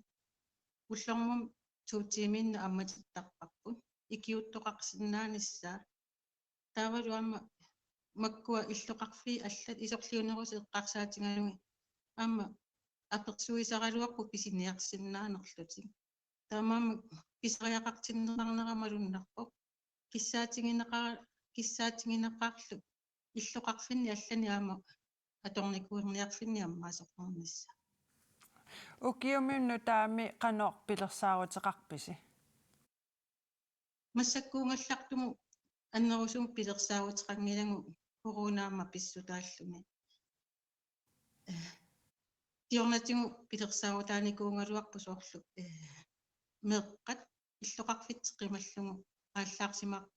Ullormut to tiimiinnaq ammatittarparput ikiuuttoqarsinnaanissaa. Taavalu aamma makkua illoqarfiit allat isorliunerusut eqqarsaatigalugit aamma apersuisaraluarput pisiniarsinnaanerlutik. Taamaammat pisariaqartinneqarnera malunnarpoq. Kissaatigineqa-, kissaatigineqarlu illoqarfinni allani aamma atornikuuerniarfinni ammaasoqarnissaa. Ukiumi nutaami qanoq pilersaaruteqarpisi? Massakkuugallartumut annerusumik pilersaaruteqanngilagut corona aamma pissutaalluni. Ee, siornatigut pilersaarutaanikuugaluarput soorlu, ee, meeqqat illoqarfiit qimallugu aallaarsimapput,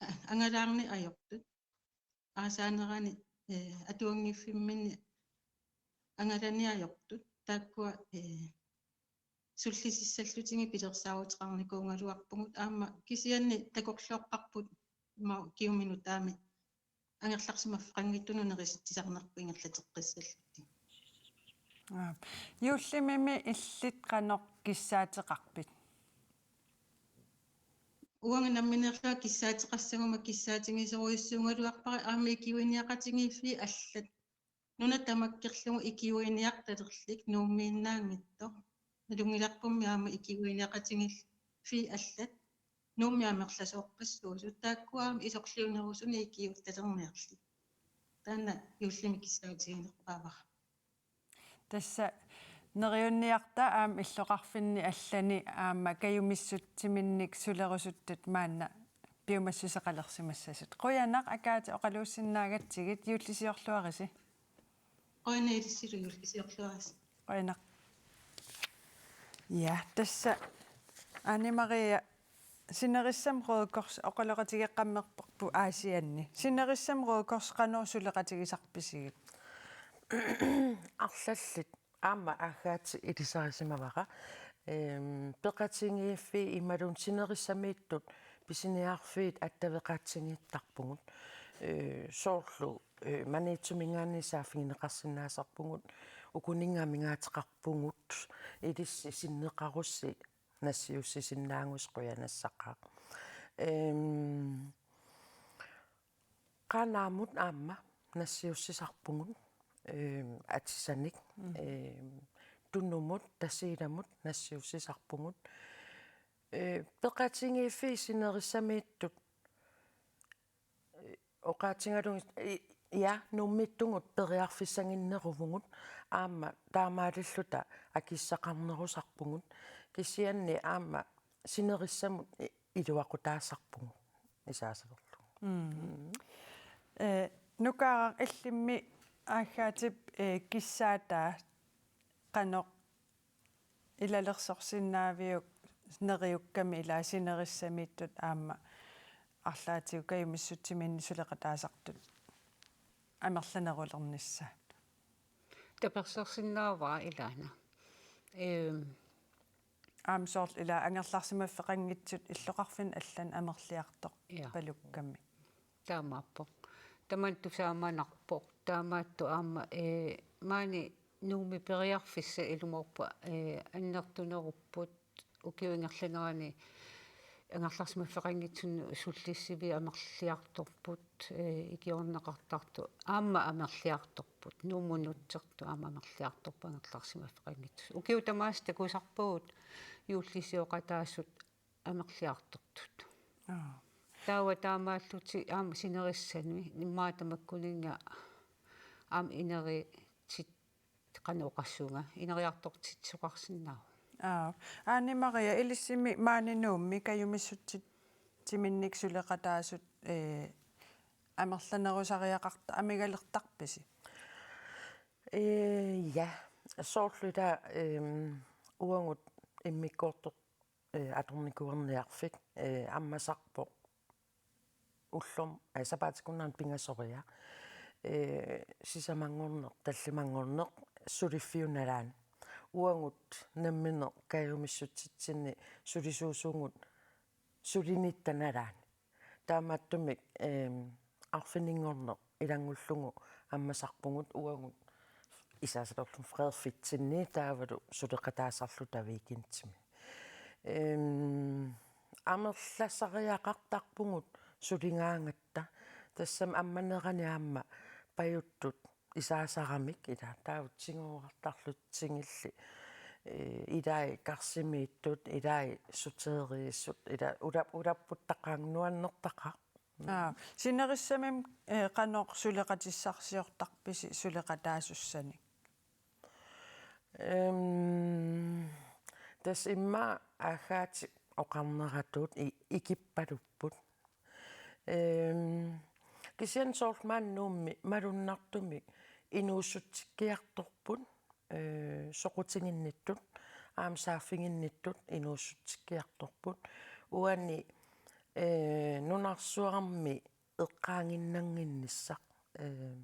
ee, angalaarneq ajortut. Aasaanerani, ee, atuanngiffimminni angalaneq ajortut. Taakkua, ee, sullisissallutigit pilersaaruteqarnikuugaluarpugut aamma kisianni takorloorparput ima ukiumi nutaami angerlarsimaffeqanngitsunut nerisitsisarnerput ingerlateqqissallutik. Aa. Juullimimi illit qanoq kissaateqarpit? Uanga nammineerlunga kissaateqassaguma kissaatigisorujussuugaluarpara aamma ikiuiniaqatigiiffiit allat. Nuna tamakkerlugu ikiuiniartalerlik Nuummiinnaanngitsoq. Nalunngilarpummi aamma ikiuiniaqatigiiffiit allat Nuummi amerlasoorpassuusut, taakkua aamma isorliunerusuni ikiuuttalerniarlik. Taanna juullimi kissaatiginerpaavara. Tassa neriunniarta aamma illoqarfinni allani aamma kajumissutsiminnik sulerusuttut maanna piumassuseqalersimassasut. Qujanaq Agathe oqaluussinnaagatsigit, juullisiorluarisi. Qujanaq ilissilu, juullisiorluarisi. Qujanaq. Ja, tassa Ane Maria, sinerissami Røde Kors oqaloqatigeqqammerparput Aasianni. Sinerissami Røde Kors qanoq suleqatigisarpisigit? Arlallit aamma Agathe ilisarisimavara. Ehm, peqatigiiffiit imaluunniit sinerissamiittut pisiniarfiit attaveqatigiittarpugut. Eh, soorlu, eh, Maniitsuminngaanniit saaffigineqarsinnaasarpugut, ukuninnga amigaateqarpugut, ilissi sinneqarussi nassiussisinnaagusi, qujanassaqaaq. Ehm, Qaanaamut aamma nassiussisarpugut, ehm, atisanik, mm, ehm, Tunumut, Tasiilamut nassiussisarpugut. Eh, peqatigiiffiit sinerissamiittut, eh, oqaatigalugit, i-, ja, Nuummiittugut periarfissaginneruvugut, aamma taamaalilluta akissaqarnerusarpugut, kisianni aamma sinerissamut i-, iluaqutaasarpugut isaasalerlugu. Mm. Mm. Eh, Nukaaraq, illimmi Agathe, eh, kissaataa qanoq ilalersorsinnaaviuk neriukkami ilaa sinerissamiittut aamma arlaatigut kajumissutsiminnik suleqataasartut amerlanerulernissaat? Tapersersinnaavara ilaana. Ehm. Aamma soorlu ilaa angerlarsimaffeqanngitsut illoqarfinni allani amerliartorpalukkami. Ja. Taamaappoq. Tamanna tusaamanarpoq. Taamaattoq aamma, eh, maani Nuummi periarfissat ilumoorpoq, eh, annertunerupput, ukiut ingerlaneranni angerlarsimaffeqanngitsunik sullissiviit amerliartorput, eh, ikiorneqartartut aamma amerliartorput, Nuummut nutsertut aamma amerliartorput angerlarsimaffeqanngitsunik. Ukiut tamaasa takusarpagut juullisioqataasut amerliartortut. Aa. Taava taamaallutik aamma sinerissami, immaqa tamakkuninnga aamma ineriartortut qanoq oqassuunga, ineriartortitsisoqarsinnaavoq. Aa. Ane Maria, ilissimi maani Nuummi kajumissutsiminnik suleqataasut, eh, amerlanerusariaqarta amigalertarpisi? Eh, ja, soorlu ilaa, ehm, uagut immikkoortoq eh, atornikuuerniarfik, eh, ammasarpoq ullorm-, eh, sapaatip akunnera pingasoriaq, eh, sisamanngorneq, tallimanngorneq suliffiup nalaani. Uagut nammineq kajumissutsitsinni sulisuusugut sulinitta nalaani. Taamaattumik, ehm, arfininngorneq ilanngullugu ammasarpugut uagut isaasalerlugu freerfitsinni taavalu suleqataasarluta weekendimi. Ehm, amerlasariaqartarpugut suligaangatta. Tassami ammanerani aamma pajuttut isaasaramik ilaa taava tigoorartarlutsigilli, eh, ilai karsimiittut, ilai suteeriisut, ilaa ulap-, ulapputtaqaaq, nuannertaqaaq. Aa, sinerissamimi, eh, qanoq suleqatissarsiortarpisi suleqataasussanik? Ehm, tassa immaqa Agathe oqarneratut i-, ikippalupput. Ehm, kisianni soorlu maani Nuummi malunnartumik inuussutsikkiartorput, eh, soqutiginnittut, aamma saaffiginnittut inuussutsikkiartorput. Uani, eh, nunarsuarmi eqqaaginnannginnissaq, eh,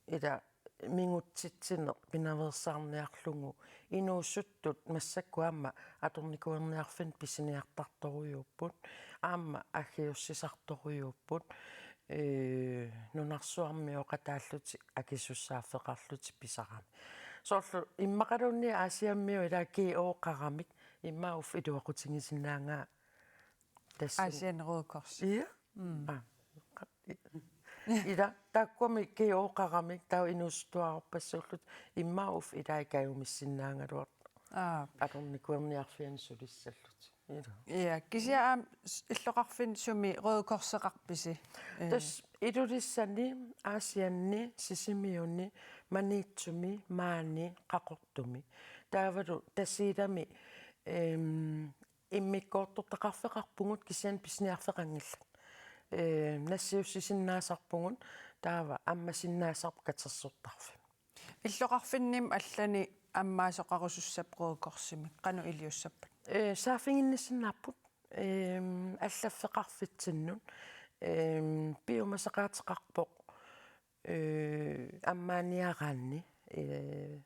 ilaa mingutsitsineq pinaveersaarniarlugu inuusuttut massakkut aamma atornikuuerniarfinni pisiniartartorujuupput, aamma aggiussisartorujuupput, ee, nunarsuarmioqataallutik akisussaaffeqarlutik pisarami. Soorlu immaqaluunniit Aasiammiut ilaa G Å-qaramik, immaqa uffa iluaqutigisinnaagaat tassa. Asian Røde Kors. Ja. Mm. Ah. Ila, taakkuami G Å-qaramik, taava inuusuttuararpassuullutik, immaqa uffa ilaa kajumissinnaagaluartut. Aa. Atornikuerniarfiani sulissallutik. Ila. Ja, kisianni aamma s-, illoqarfinni sumi Røde Korseqarpisi? Ee. Tassa Ilulissani, Aasianni, Sisimiuni, Maniitsumi, maani, Qaqortumi. Taavalu Tasiilami, em, immikkoortortaqarfeqarpugut kisianni pisiniarfeqanngillat. Ee, nassiussisinnaasarpugut taava ammasinnaasarput katersortarfimmi. Illoqarfinnimi allani ammaasoqarusussappat Røde Korsimik, qanoq iliussappat? Ee, saaffiginnissinnaapput, em, allaffeqarfitsinnut, em, piumasaqaateqarpoq, ee, ammaaniaraanni, ee,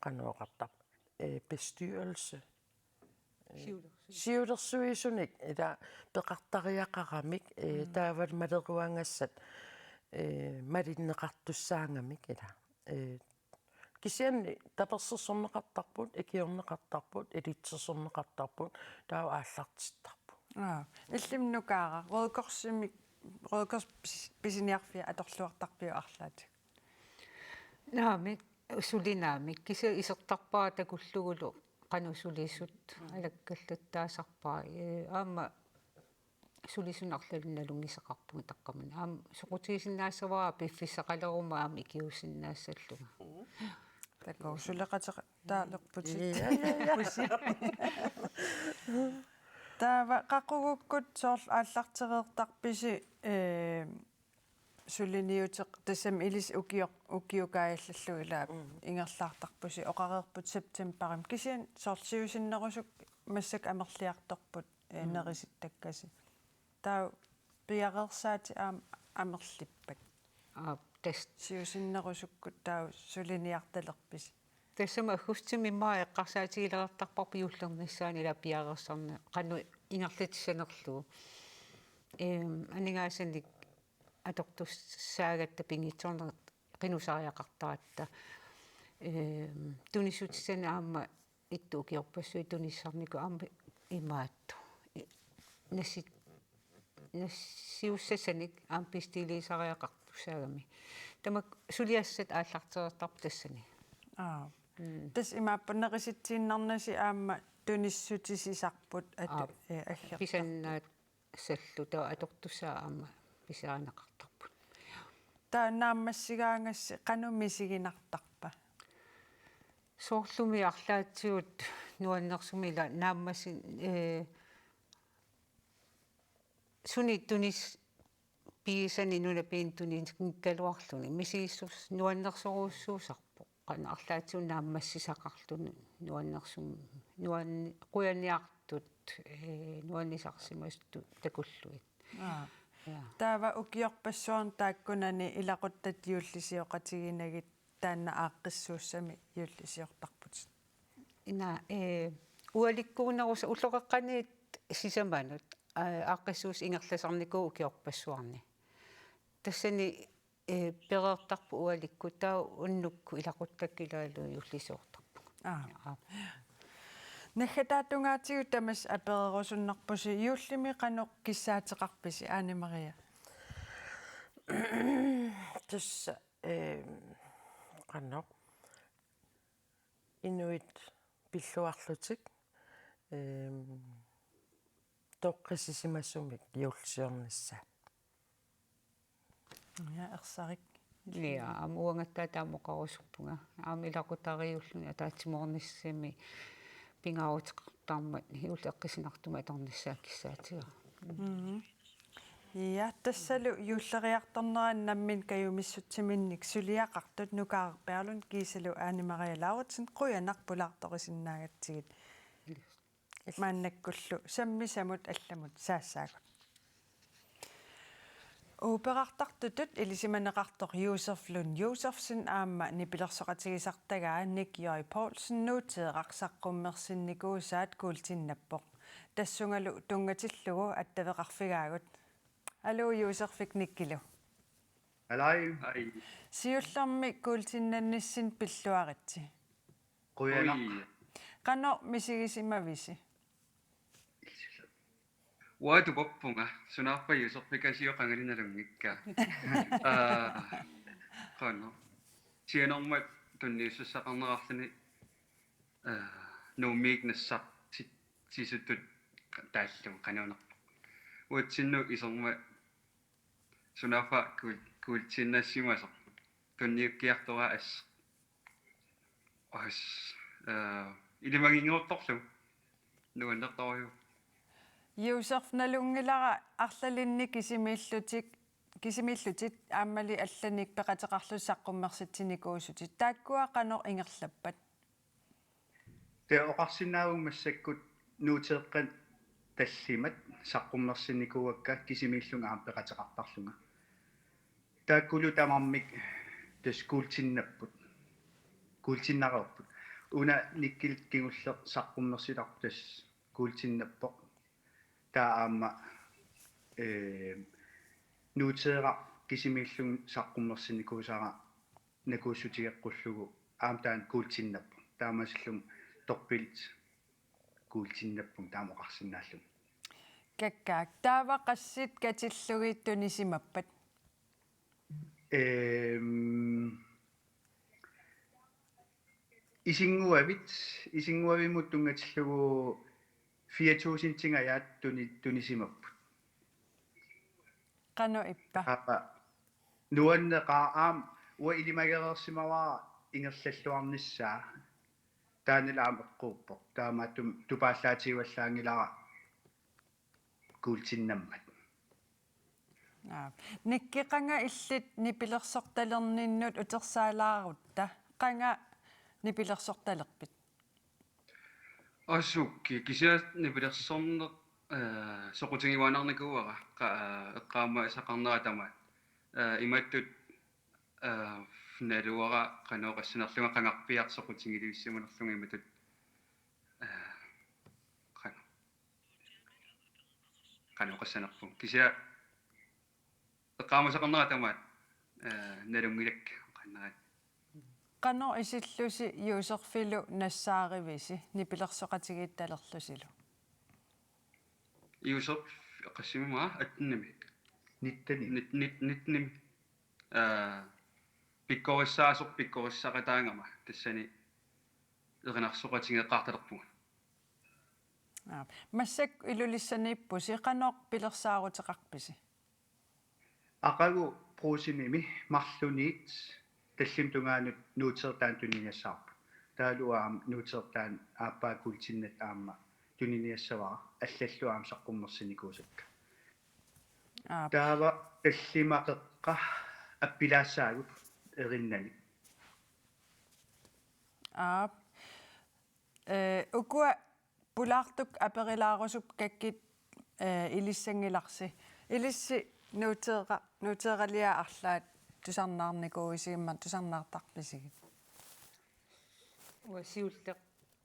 qanoq oqartarpa, ee, bestyrelse. Siulersuisut. Siulersuisunik, ila peqartariaqaramik, ee, mm, taavalu maleruagassat, ee, malinneqartussaagamik, ila. Ee, kisianni tapersersorneqartarput, ikiorneqartarput, ilitsersorneqartarput, taava aallartittarput. Aa, illimmi nukaara, Røde Korsimik, Røde Kors pis-, pisiniarfia atorluartarpiuk arlaatigut? Naamik, suli naamik. Kisianni isertarpara takullugulu qanoq sulisut, mm, alakkallattaasarpara. Ee, aamma sulisunut arlalinnik nalunngisaqarpugut taqqamani. Aamma soqutigisinnaassavara piffissaqaleruma aamma ikiuussinnaassallunga. Mm. Takuuk, suleqateqataalerputit. Ja, ja, ja. Taava qaqugukkut soorlu aallartereertarpisi, ee, suliniuteq-, tassami ilissi ukioq-, ukiup kaajallallugu ilaa, mm, ingerlaartarpusi, oqareerputit septembarimi. Kisianni soorlu siusinnerusukkut massakkut amerliartorput, ee, mm, nerisittakkasi. Taava piareersaatit aamma amerlippat? Aap, tassa. Siusinnerusukkut taava suliniartalerpisi? Tassami aggustimi immaqa eqqarsaatigilereertarparput juullernissaani ilaa piareersarneq qanoq ingerlatissanerlugu. Em, aningaasanik atortussaagatta pingitsoorneq qinusariaqartaratta. Em, tunissutissanik aamma ittut ukiorpassuit tunissarnikuupput aamma imaattoq. I-, nassit-, nassiussassanik aamma bestiliisariaqartussaagami. Tamakku suliassat aallartereertarput tassani. Aa. Mm. Tassa imaappoq nerisitsiinnarnasi aamma tunissutisisarput atu-, aap, ee, aggertarput. Pisannaat sallu taava atortussaavoq aamma pisarineqartarput. Taava naammassigaagassi qanoq misiginartarpa? Soorlumi arlaatigut nuannersumik ilaa naammassi-, ee, sunik tunis-, pigisanik nunap piinnut tuninikkaluarluni misigissuseq nuannersorujussuusarpoq. Qanoq arlaatigut naammassisaqarluni nuannersum-, nuanni-, qujaniartut, ee, nuannisarsimasutut takullugit. Aa. Ja. Taava ukiorpassuarni taakkunani ilaquttat juullisioqatiginagit taanna aaqqissuussamik juullisiortarputit? Ina, ee, ualikkuunerusoq ulloqeqqaniit sisamanut, aa, aaqqissuussaq ingerlasarnikuuvoq ukiorpassuarni. Tassani, ee, pereertarput ualikkut taava unnukkut ilaquttakka ilaallu juullisiortarpugut. Aa. Aa. Naggataatungaatigut tamassi apererusunnarpusi, juullimi qanoq kissaateqarpisi, Ane Maria? Tassa, ee, qanoq inuit pilluarlutik, em, toqqissisimasumik juullisiornissaat. Ja, ersarik. Ja, aamma uangattaaq taama oqarusuppunga. Aamma ilaqutariiulluni ataatsimoornissami pingaaruteqartarmat juulli eqqisinartumik atornissaa kissaatigaara. Mhm. Ja, tassalu juulleriartornerani nammineq kajumissutsiminnik suliaqartut Nuka Arpiarlund kiisalu Ane Maria Lauritsen, qujanaq pulaartorisinnaagatsigit. Maannakkullu sammisamut allamut saassaagut. Operartartutut ilisimaneqartoq Josef Lund Josefsen aamma nipilersoqatigisartagaa Nik J. Poulsen Nuuteeraq saqqummersinnikuusaat kuultinnappoq. Tassungalu tunngatillugu attaveqarfigaagut. Aluu, Josefik Nikilu. Alai. Ai. Siullermik kuultinnannissinni pilluaritsi. Qujanaq. Ui. Qanoq misigisimavisi? Uanga tupappunga, sunaaffa Josefika siu qangali nalunngikkaa. Aa, qanoq. Sianermat tunniussassaqarnerarluni, aa, Nuummiit nassartitsisutut taallugu qanuunerpoq. Uatsinnut isermat sunaaffa kuul-, kuultinnassimasoq. Tunniukkiartoraa as. As, aa, ilimaginnguuttorlugu. Nuannertorujuk. Josef, nalunngilara arlalinnik kisimiillutik, kisimiillutit aammali allanik peqateqarlutik saqqummersitsinikuusutit. Taakkua qanoq ingerlappat? Taava oqarsinnaavunga massakkut nuuteeqqat tallimat saqqummersinnikuuakka kisimiillunga aamma peqateqartarlunga. Taakkulu tamarmik tassa kuultinnapput. Kuultinnareerput. Una Nikkilt kingulleq saqqummersitarpoq tassa kuultinnappoq. Taava aamma, ee, nuuteeraq kisimiillunga saqqummersinnikuusara nakuussutigeqqullugu aamma taanna kuultinnappoq. Taamaasillunga dobbelt kuultinnappunga taama oqarsinnaallunga. Kakkaak, taava qassit katillugit tunisimappat? Ehm, isinnguavit, isinnguavimmut tunngatillugu fire tusindingajaat tuni-, tunisimapput. Qanoq ippa? Aappa nuanneqaaq aamma uanga ilimagereersimavara ingerlalluarnissaa. Taanna aamma eqquuppoq. Taamaattumik tupaallaatigivallaanngilara kuultinnammat. Aa. Nikki, qanga illit nipilersortalerninnut utersaalaarutta? Qanga nipilersortalerpit? Asukki, kisianni nipilersorneq, aa, soqutigiuaannarnikuuara, qa-, aa, eqqaamasaqarnera tamaat. Aa, imatut, aa, naluara qanoq oqassanerlunga qangarpiaq soqutigilersimanerlunga imatut, aa, qanoq. Qanoq oqassanerpunga. Kisianni eqqaamasaqarnera tamaat, aa, nalunngilakka qannaat. Qanoq isillusi Joseffilu nassaarivisi nipilersoqatigiittalerlusilu? Josef, qassimi aamma, attenimi. Nittenimi. Nit-, nit-, nittenimi. Aa, pikkorissaasoq pikkorissaqataagama tassani erinarsoqatigeeqqaartalerpunga. Aa. Massakkut Ilulissaniippusi, qanoq pilersaaruteqarpisi? Aqagu Brugsenimi marlunniit tallimat tungaanut nuuteertaanut tuniniassavarput. Taavalu aamma nuuteertaanut aappaa kuultinnata aamma tuniniassavara, allallu aamma saqqummersinnikuusakka. Aap. Taava tallimat qeqqa appilaassaagut erinnanik. Aap. Ee, ukua pulaartukkut aperilaarusuppit kakkit, ee, ilissanngilarsi. Ilissi nuuteera-, nuuteeraliaa arlaat tusarnaarnikuuisigimmat tusarnaartarpisigit? Uanga siulleq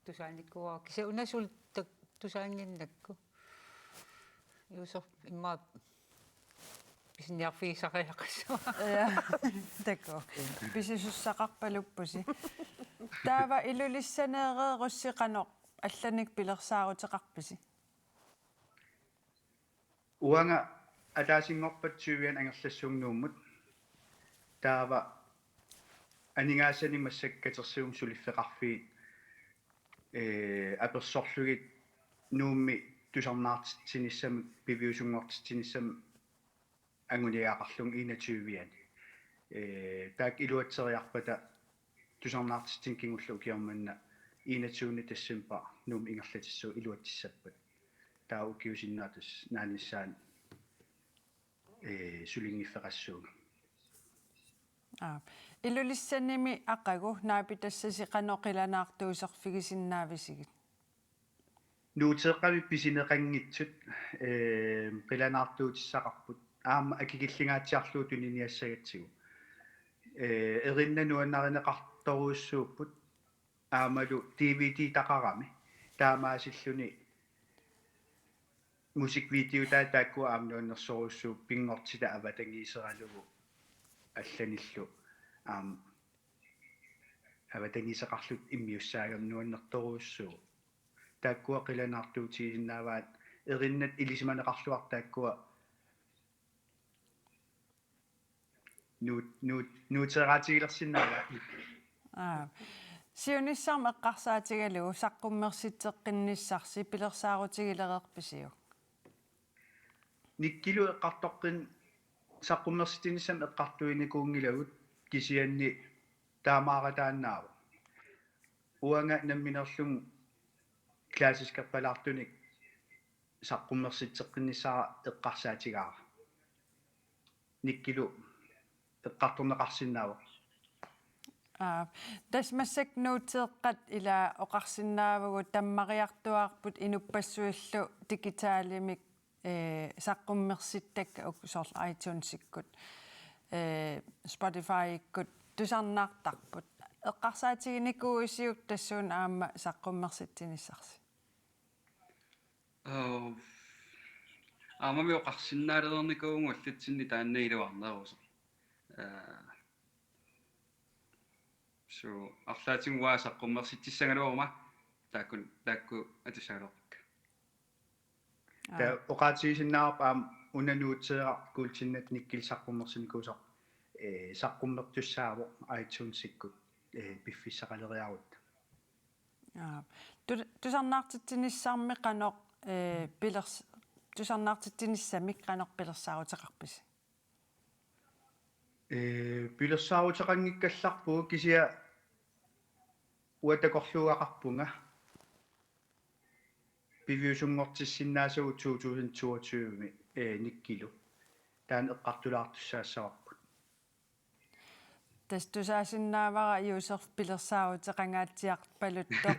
tusaanikuuara. Kisianni una suulleq tusaannginnakku. Josef immaqa pisiniarfigisariaqassavara. Ja, takuuk. Pisisussaqarpaluppusi. Taava Ilulissaneereerussi qanoq allanik pilersaaruteqarpisi? Uanga ataasinngorpat tyvianni angerlassuunga Nuummut. Taava aningaasanik massakkut katersivunga suliffeqarfiit, ee, apersorlugit Nuummi tusarnaartitsinissamik, piviusunngortitsinissamik anguniagaqarlunga enogtyve-ani. Ee, taakku iluatseriarpata tusarnaartitsineq kingulleq ukioq manna enogtyvende december Nuummi ingerlatissagut iluatsissappat. Taava ukiup sinnera tassa naanissaanut, ee, sulinngiffeqassuunga. Aap. Ilulissanimi aqagu naapitassasi qanoq qilanaartuuserfigisinnaavisigit? Nuuteeqqamik pisineqanngitsut, ee, qilanaartuutissaqarput. Aamma akikillingaatsiarlugu tuniniassagatsigu. Ee, erinnat nuannarineqartorujussuupput. Aammalu D V D-taqarami. Taamaasilluni musikvideotaat taakkua aamma nuannersorujussuupput, pinngortitaq avatangiiseralugu allanillu aamma avatangiiseqarluta immiussaagamik nuannertorujussuuvoq. Taakkua qilanaartuutigisinnaavaat, erinnat ilisimaneqarluartut taakkua nuut-, nuut-, nuuteeraatigilersinnaavaat. Aa. Siunissami eqqarsaatigalugu saqqummersitseqqinnissarsi pilersaarutigilereerpisiuk? Nikkilu eqqartoqqin-, saqqummersitsinissamik eqqartuinikuunngilagut, kisianni taamaarataannaavoq. Uanga nammineerlunga klassiskerpalaartunik saqqummersitseqqinnissara eqqarsaatigaara. Nikkilu eqqartorneqarsinnaavoq. Aa, tassa massakkut nuuteeqqat ila oqarsinnaavugut tammariartuaarput inuppassuillu digitalimik, ee, saqqummersittakkat uku soorlu iTunesikkut, ee, Spotifyikkut tusarnaartarput. Eqqarsaatiginikuuisiuk tassuuna aamma saqqummersitsinissarsi? Aa, aammami oqarsinnaalernikuuvunga ullutsinnut taanna iluarnerusoq. Aa, suu, arlaatigut uanga saqqummersitsissagaluaruma taakku, taakku atussagaluarpakka. Aa. Taava oqaatigisinnaavarput aamma una nuuteeraq kuultinnata Nikkilu saqqummersinikuusoq, ee, saqqummertussaavoq iTunesikkut, ee, piffissaqaleriarutta. Aa. Tu-, tusarnaartitsinissarmi qanoq, ee, pilers-, tusarnaartitsinissamik qanoq pilersaaruteqarpisi? Ee, pilersaaruteqanngikkallarpugut, kisianni uanga takorluugaqarpunga piviusunngortissinnaasagut to tusind toogtyve-mi, ee, Nikkilu. Taanna eqqartulaartussaassavarput. Tassa tusaasinnaavara Juusef pilersaaruteqangaatsiarpaluttoq.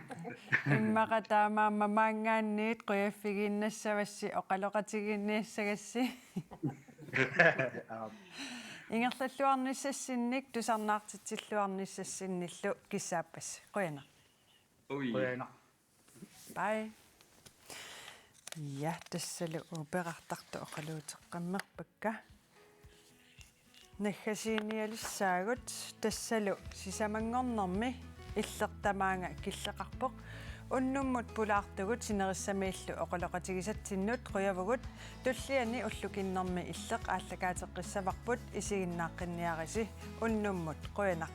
Immaqa taamaammat maanngaanniit qujaffigiinnassavassi oqaloqatigiinniassagassi. Aap. Ingerlalluarnissassinnik tusarnaartitsilluarnissassinnillu kissaappassi. Qujanaq. Ui. Qujanaq. Bye. Ja, tassalu uperartartut oqaluuteqqammerpakka. Naggasiinialissaagut, tassalu sisamanngornermi Illeq tamaanga killeqarpoq. Unnummut pulaartugut sinerissamiillu oqaloqatigisatsinnut qujavugut, tulliani ullukinnermi Illeq aallakaateqqissavarput, isiginnaaqqinniarisi. Unnummut qujanaq.